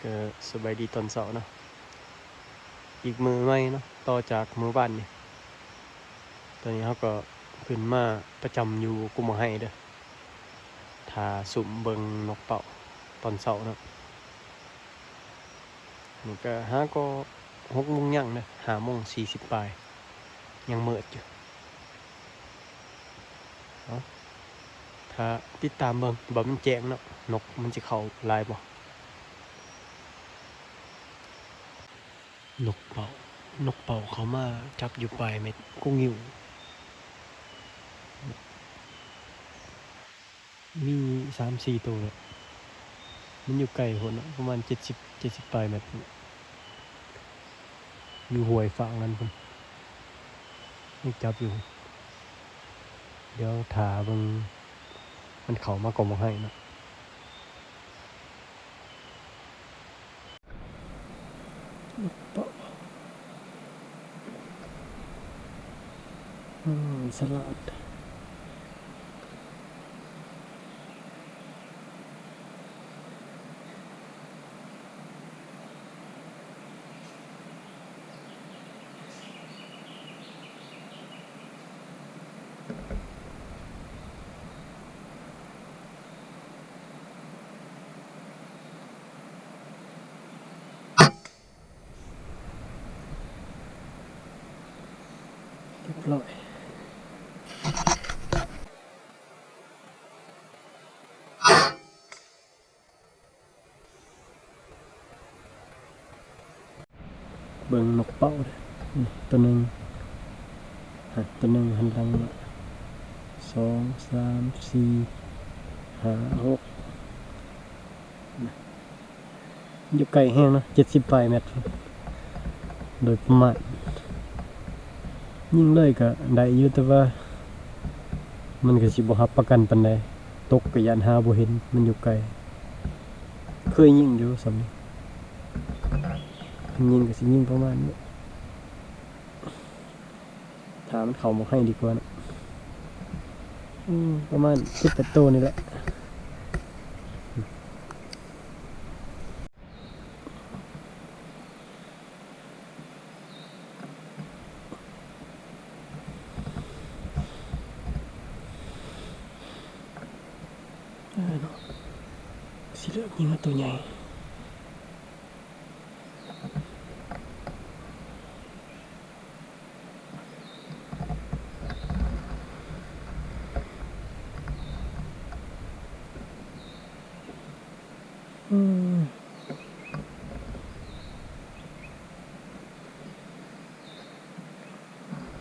ກໍສະບາຍດີຕອນເຊົ້າເນາະ ອີກມື້ໃໝ່ເນາະ ຕໍ່ຈາກມື້ວານນີ້. ຕອນນີ້ເຮົາກໍຂຶ້ນມາປະຈຳຢູ່ກົກໝາກໄຮເດີ້ ຖ້າຊຸ່ມເບິ່ງນົກເປົ້າຕອນເຊົ້າເນາະ. ນີ້ກໍຫາກໍຫົກໂມງຍັງເດີ້ ຫ້າໂມງສີ່ສິບປາຍ ຍັງມືດຢູ່. ເອົາ ຖ້າຕິດຕາມເບິ່ງວ່າມັນແຈ້ງເນາະ ນົກມັນຊິເຂົ້າຫຼາຍບໍ່. ນົກເປົ້າ ນົກເປົ້າເຂົ້າມາຈັບຢູ່ປາຍໄມ້ກົກງິ້ວ ມີສາມສີ່ໂຕແລ້ວ. ມັນຢູ່ໄກໂພດເນາະ ປະມານເຈັດສິບ ເຈັດສິບປາຍແມັດພຸ້ນ ຢູ່ຫ້ວຍຟາກນັ້ນພຸ້ນ ຍັງຈັບຢູ່. ດຽວຖ້າເບິ່ງມັນເຂົ້າມາກໍບໍ່ໃຫ້ເນາະ. ນົກເປົ້າ ອືມ ສະຫຼາດ. ຮຽບຮ້ອຍ. ເບິ່ງນົກເປົ້າເດີ້ ນີ້ໂຕໜຶ່ງ ຫັ້ນໂຕໜຶ່ງ ຫັນຫຼັງມາ ສອງ ສາມ ສີ່ ຫ້າ ຫົກ ຢູ່ໄກແຮງເນາະ ເຈັດສິບປາຍແມັດ ໂດຍປະມານ. ຍິງເລີຍກໍໄດ້ຢູ່ ແຕ່ວ່າມັນກໍຊິບໍ່ຮັບປະກັນປານໃດ ຕົກກໍຢ້ານຫາບໍ່ເຫັນ ມັນຢູ່ໄກ. ເຄີຍຍິງຢູ່ສ່ຳນີ້ ຍິງກໍຊິຍິງປະມານນີ້. ຖ້າມັນເຂົ້າໝາກໄຮ່ດີກວ່າເນາະ ອືມ ປະມານເຈັດແປດໂຕນີ້ແຫຼະ. ເອີເນາະ ຊິເລືອກຍິງເອົາໂຕໃຫຍ່. ອືມ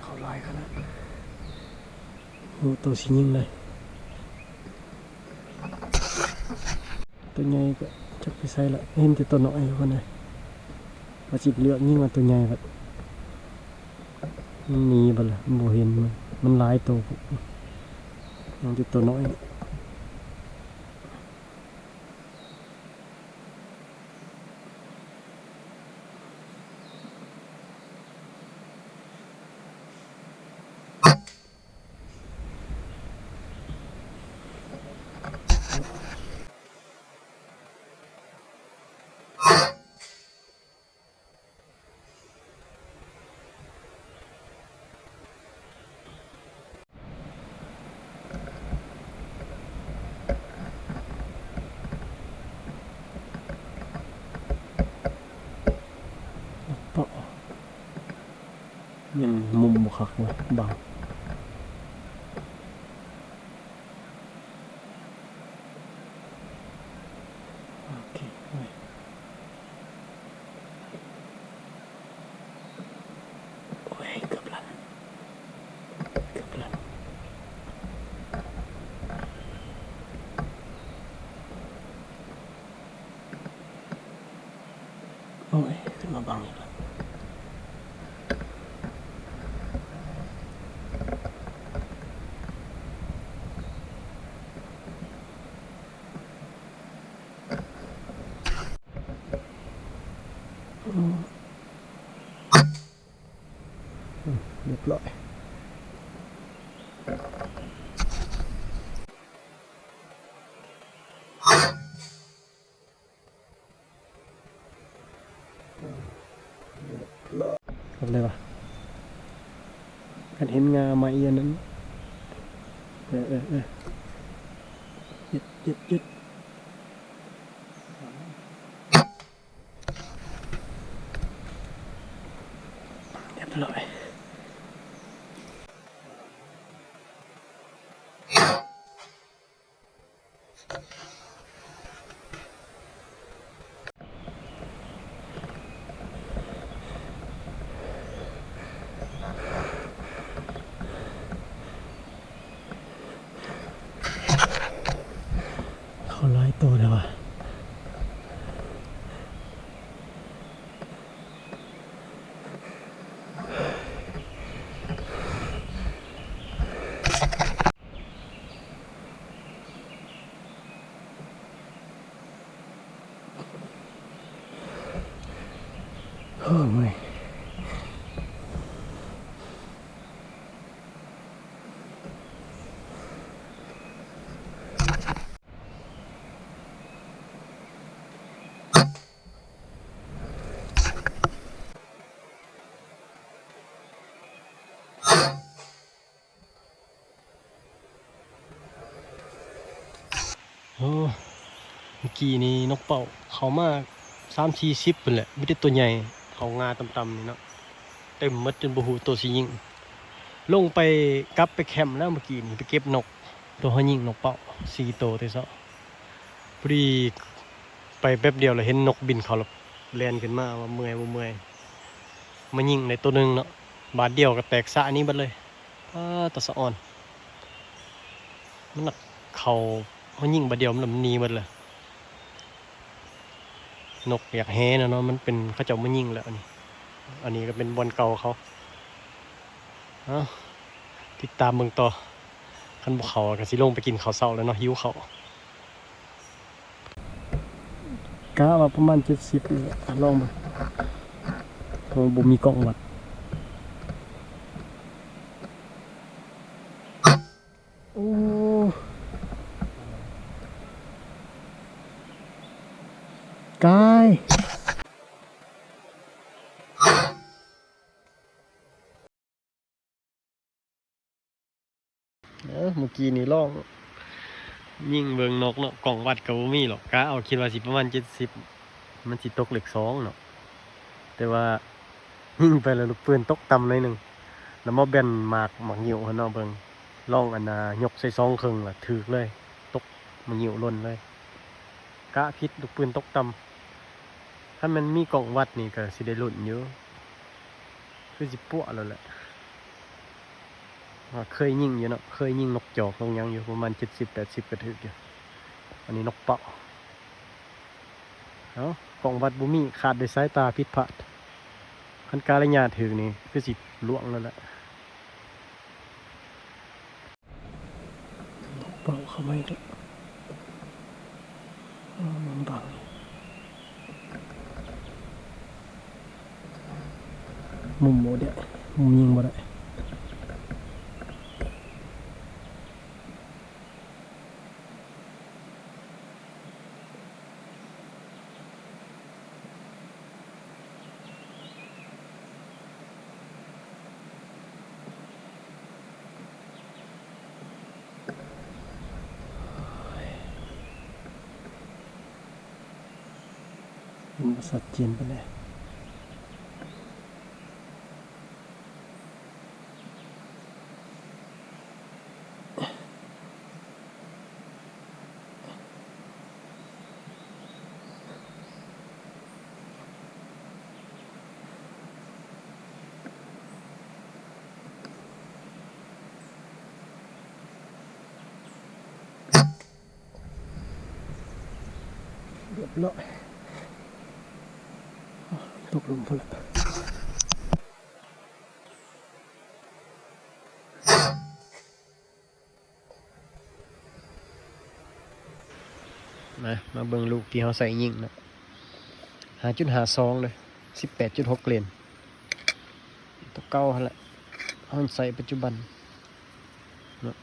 ເຂົ້າຫຼາຍຂະໜາດ ບໍ່ຮູ້ໂຕຊິຍິງໃດ. ໂຕໃຫຍ່ກໍຈັກໄປໃສລະ ເຫັນແຕ່ໂຕນ້ອຍພຸ້ນນະ. ວ່າຊິເລືອກຍິງວ່າໂຕໃຫຍ່ບັດ ມັນໜີເບິດລະ ມັນບໍ່ເຫັນ ມັນ ມັນຫຼາຍໂຕພຸ້ນ ຍັງແຕ່ໂຕນ້ອຍ. ເປາະ ຍັງມຸມບໍ່ຄັກເວີຍ ບັງ. ໂອເຄ ໂອ້ຍ ໂອ້ຍ ເກືອບຫຼັ່ນ ເກືອບຫຼັ່ນ. ໂອ້ຍ ຂຶ້ນມາບັງອີກແລ້ວ. ຮຽບຮ້ອຍ. ເຮັດໄດ້ວະ ຄັນເຫັນງາໄມ້ອັນນັ້ນ ເອີ ເອີ ເອີ ເຈັດ ເຈັດ ເຈັດ ຮຽບຮ້ອຍ. ເຂົາຫຼາຍໂຕແລ້ວວະ. ໂອ້ ເມື່ອຍ. ໂອ້ ເມື່ອກີ້ນີ້ນົກເປົ້າເຂົ້າມາສາມສີ່ສິບພຸ້ນແຫຼະ ມີແຕ່ຕົວໃຫຍ່ ເຂົ້າງາຕ່ຳໆນີ້ເນາະ ເຕັມໝົດຈົນບໍ່ຮູ້ໂຕຊິຍິງ. ລົງໄປ ກັບໄປແຄມແລ້ວເມື່ອກີ້ນີ້ ໄປເກັບນົກ ໂຕເຮົາຍິງນົກເປົ້າສີ່ໂຕແຕ່ເຊົ້າ ພໍດີໄປແປັບດຽວລະເຫັນນົກບິນເຂົ້າ ລະແລ່ນຂຶ້ນມາວ່າເມື່ອຍບໍ່ເມື່ອຍ ມາຍິງໄດ້ໂຕໜຶ່ງເນາະ ບາດດຽວກະແຕກສະໜີເບິດເລີຍ. ປາດ ຕາສະອອນ ມັນນະເຂົ້າ ເຮົາຍິງບາດດຽວມັນນະໜີເບິດເລີຍ. ນົກຢາກແຮ່ນະເນາະ ມັນເປັນເຂົາເຈົ້າມາຍິງແລ້ວ. ອັນນີ້ ອັນນີ້ກະເປັນບ່ອນເກົ່າເຂົາ. ເອົ້າ ຕິດຕາມເບິ່ງຕໍ່ ຄັນບໍ່ເຂົ້າກະຊິລົງໄປກິນເຂົ້າເຊົ້າແລ້ວເນາະ ຫິວເຂົ້າ. ກະວ່າປະມານເຈັດສິບນີ້ແຫຼະ ລອງເບິ່ງ ເພາະວ່າບໍ່ມີກ້ອງວັດ. ໂອ້ ກາຍ. ເອີ ເມື່ອກີ້ນີ້ລອງຍິງເບິ່ງນົກເນາະ ກ້ອງວັດກະບໍ່ມີຫຼອກ ກະເອົາ ຄິດວ່າຊິປະມານເຈັດສິບ ມັນຊິຕົກເລກສອງເນາະ ແຕ່ວ່າຍິງໄປແລ້ວລູກປືນຕົກຕ່ຳໜ້ອຍໜຶ່ງ ແລ້ວມາແບນໝາກ ໝາກງິ້ວຫັ້ນເນາະ ເບິ່ງ ລອງອັນນ່າ ຍົກໃສ່ສອງເຄິ່ງລະຖືກເລີຍ ຕົກ ໝາກງິ້ວຫຼົ່ນເລີຍ ກະຜິດ ລູກປືນຕົກຕ່ຳ. ຄັນແມ່ນມີກ້ອງວັດນີ້ກະຊິໄດ້ລຸ້ນຢູ່ ຄືຊິປົວະແລ້ວແຫຼະ ວ່າເຄີຍຍິງຢູ່ເນາະ ເຄີຍຍິງນົກຈອກນົກຫຍັງຢູ່ ປະມານເຈັດສິບແປດສິບກະຖືກຢູ່. ອັນນີ້ນົກເປົ້າ ເອົ້າ ກ້ອງວັດບໍ່ມີ ຄາດດ້ວຍສາຍຕາຜິດພາດ ຄັນກາໄລຍະຖືກນີ້ຄືຊິລ່ວງແລ້ວແຫຼະ. ເປົ່າເຂົ້າມາອີກແລ້ວ ເອົາ ມັນບັງ ມຸມບໍ່ໄດ້ ມຸມຍິງບໍ່ໄດ້. ເຫັນບໍ່ຊັດເຈນປານໃດ. ຮຽບຮ້ອຍ ຕົກລົງພຸ້ນລະ. ມາ ມາເບິ່ງລູກທີ່ເຮົາໃສ່ຍິງເນາະ ຫ້າຈຸດຫ້າສອງເດີ ສິບແປດຈຸດຫົກເກຣນ ຕົວເກົ່າຫັ້ນແຫຼະ ເຮົາໃຊ້ປັດຈຸບັນເນາະ.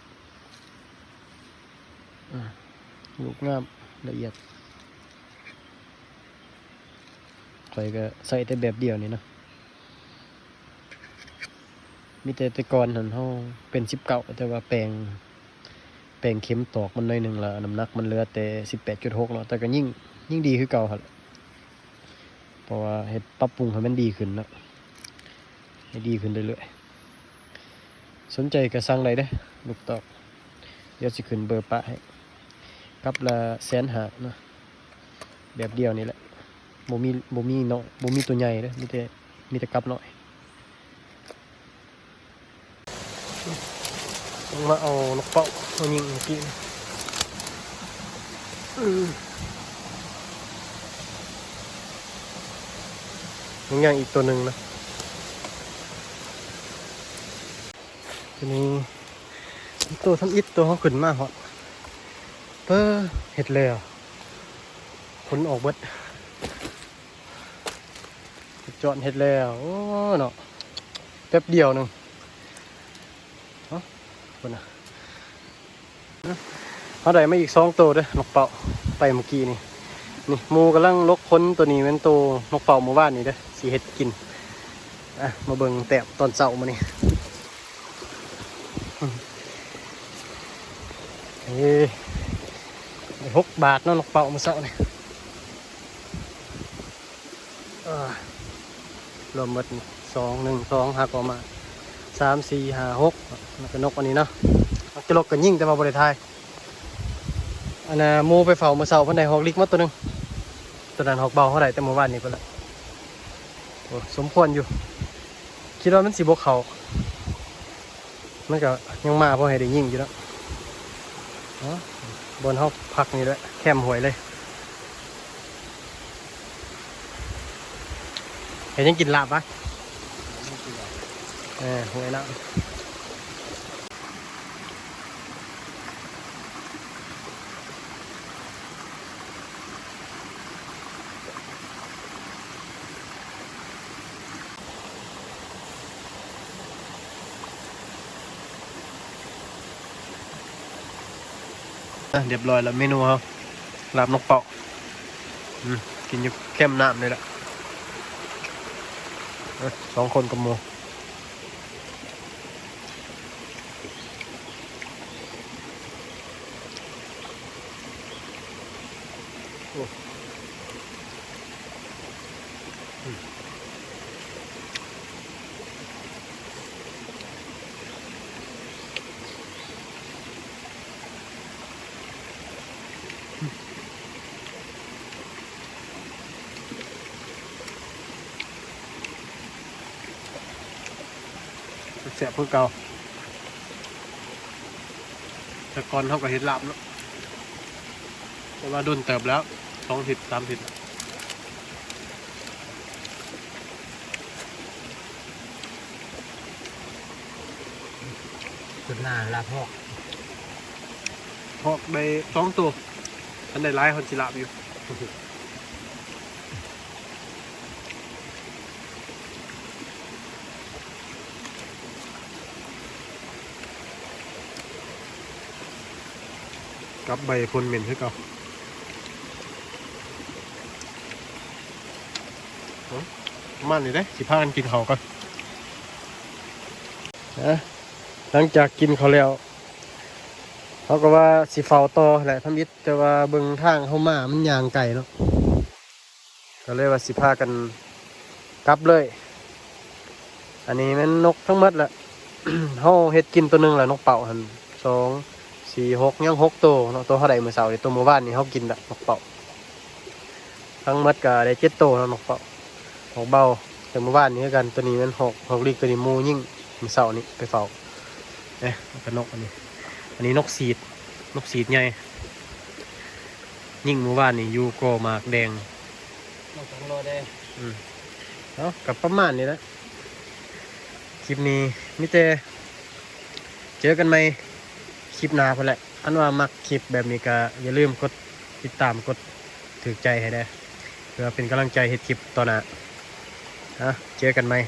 ອາ ລູກງາມ ລະອຽດ ຂ້ອຍກະໃຊ້ແຕ່ແບບດຽວນີ້ເນາະ. ມີແຕ່ແຕ່ກ່ອນຫັ້ນເຮົາເປັນສິບເກົ້າ ແຕ່ວ່າແປງ ແປງເຂັມຕອກມັນໜ້ອຍໜຶ່ງລະ ນ້ຳໜັກມັນເຫຼືອແຕ່ສິບແປດຈຸດຫົກເນາະ ແຕ່ກໍຍິ່ງ ຍິ່ງດີຄືເກົ່າຫັ້ນແຫຼະ ເພາະວ່າເຮັດປັບປຸງໃຫ້ມັນດີຂຶ້ນເນາະ ໃຫ້ດີຂຶ້ນເລື້ອຍໆ. ສົນໃຈກໍສັ່ງໄດ້ເດີ້ ລູກຕອກ ດຽວຊິຂຶ້ນເບີປະໃຫ້ ກັບລະແສນຫ້າເນາະ ແບບດຽວນີ້ແຫຼະ ບໍ່ມີ ບໍ່ມີເນາະ ບໍ່ມີຕົວໃຫຍ່ເດີ້ ມີແຕ່ ມີແຕ່ກັບນ້ອຍ. ລົງມາເອົານົກເປົ້າມາຍິງເມື່ອກີ້ນີ້ ອື ຍັງ ຍັງອີກໂຕໜຶ່ງນະ ໂຕນີ້ ໂຕທຳອິດ ໂຕເຮົາຂຶ້ນມາຮອດ ເປີ ເຮັດແລ້ວ ຂົນອອກເບິດ. ຈອນເຮັດແລ້ວ ໂອ້ເນາະ ແປັບດຽວໜຶ່ງ ເນາະ ພຸ້ນນະ ເຮົາໄດ້ມາອີກສອງໂຕເດີ້ ນົກເປົ້າ ໄປເມື່ອກີ້ນີ້ ນີ້ ໝູ່ກຳລັງຫຼົກຂົນ ໂຕນີ້ແມ່ນໂຕນົກເປົ້າມື້ວານນີ້ເດີ້ ຊິເຮັດກິນ ອ່ະ ມາເບິ່ງແຕ້ມຕອນເຊົ້າມື້ນີ້ ເອີ ໄດ້ຫົກບາດເນາະ ນົກເປົ້າມື້ເຊົ້ານີ້. ເອີ ລວມໝົດນີ້ ສອງ ໜຶ່ງ ສອງ ຫາກໍມາ ສາມ ສີ່ ຫ້າ ຫົກ ແລ້ວກໍນົກອັນນີ້ເນາະ ມັກຈະຫຼົກກັນຍິງ ແຕ່ວ່າບໍ່ໄດ້ຖ່າຍ ອັນນ່າ ໝູ່ໄປເຝົ້າມື້ເຊົ້າ ເພິ່ນໄດ້ຮອກລິກມາໂຕໜຶ່ງ ໂຕນັ້ນຮອກເບົາ ເຮົາໄດ້ແຕ່ມື້ວານນີ້ພຸ້ນລະ ໂອ້ ສົມຄວນຢູ່ ຄິດວ່າມັນຊິບໍ່ເຂົ້າ. ມັນກໍຍັງມາພໍໃຫ້ໄດ້ຍິງຢູ່ເນາະ ເນາະ ບ່ອນເຮົາພັກນີ້ແຫຼະ ແຄມຫ້ວຍເລີຍ ເຮັດຫຍັງກິນ ລາບຫວາ? ເອີ ຫ້ວຍລາບ. ອ່ະ ຮຽບຮ້ອຍແລ້ວເມນູເຮົາ ລາບນົກເປົ້າ ອືມ ກິນຢູ່ແຄມນ້ຳນີ້ແຫຼະ ອ່ະ ສອງຄົນກັບໝູ່. ແຊບຄືເກົ່າ ແຕ່ກ່ອນເຮົາກໍເຮັດລາບເນາະ ແຕ່ວ່າດົນເຕີບແລ້ວ ສອງທິດ ສາມທິດ. ສຸດໜ້າລາບຮອກ ຮອກໄດ້ສອງໂຕ ຄັນໄດ້ຫຼາຍເຮົາຊິລາບຢູ່. ກັບໃບໂພນເໝັນຄືເກົ່າ. ປະມານນີ້ເດ້ ຊິພາກັນກິນເຂົ້າກ່ອນ. ນະ ຫຼັງຈາກກິນເຂົ້າແລ້ວ ເຮົາກໍວ່າຊິເຝົ້າຕໍ່ແຫຼະທຳອິດ ແຕ່ວ່າເບິ່ງທາງເຮົາມາມັນຍ່າງໄກເນາະ ກໍເລີຍວ່າຊິພາກັນກັບເລີຍ. ອັນນີ້ແມ່ນນົກທັງໝົດແຫຼະ ເຮົາເຮັດກິນໂຕໜຶ່ງແລ້ວ ນົກເປົ້າຫັ້ນ ສອງ ສີ່ ຫົກ ຍັງຫົກໂຕເນາະ ໂຕເຮົາໄດ້ມື້ເຊົ້ານີ້ ໂຕມື້ວານນີ້ເຮົາກິນແລ້ວ ນົກເປົ້າ ທັງໝົດກໍໄດ້ເຈັດໂຕເນາະ ນົກເປົ້າ ຮອກເບົາ ແຕ່ມື້ວານນີ້ຄືກັນ ໂຕນີ້ແມ່ນຮອກ ຮອກລິກ ໂຕນີ້ໝູ່ຍິງມື້ເຊົ້ານີ້ໄປເຝົ້າ. ເອີ ແລ້ວກໍນົກອັນນີ້ ອັນນີ້ນົກສີດ ນົກສີດໃຫຍ່ ຍິງມື້ວານນີ້ຢູ່ກໍໝາກແດງ ອືມ ເອົາ ກໍປະມານນີ້ແຫຼະ ຄລິບນີ້ມີແຕ່ເຈີກັນໃໝ່ຄລິບໜ້າພຸ້ນແຫຼະ. ຄັນວ່າມັກຄລິບແບບນີ້ກໍຢ່າລືມກົດຕິດຕາມ ກົດຖືກໃຈໃຫ້ແດ່ ເພື່ອເປັນກຳລັງໃຈເຮັດຄລິບຕໍ່ໜ້າ. ເອົາ ເຈີກັນໃໝ່.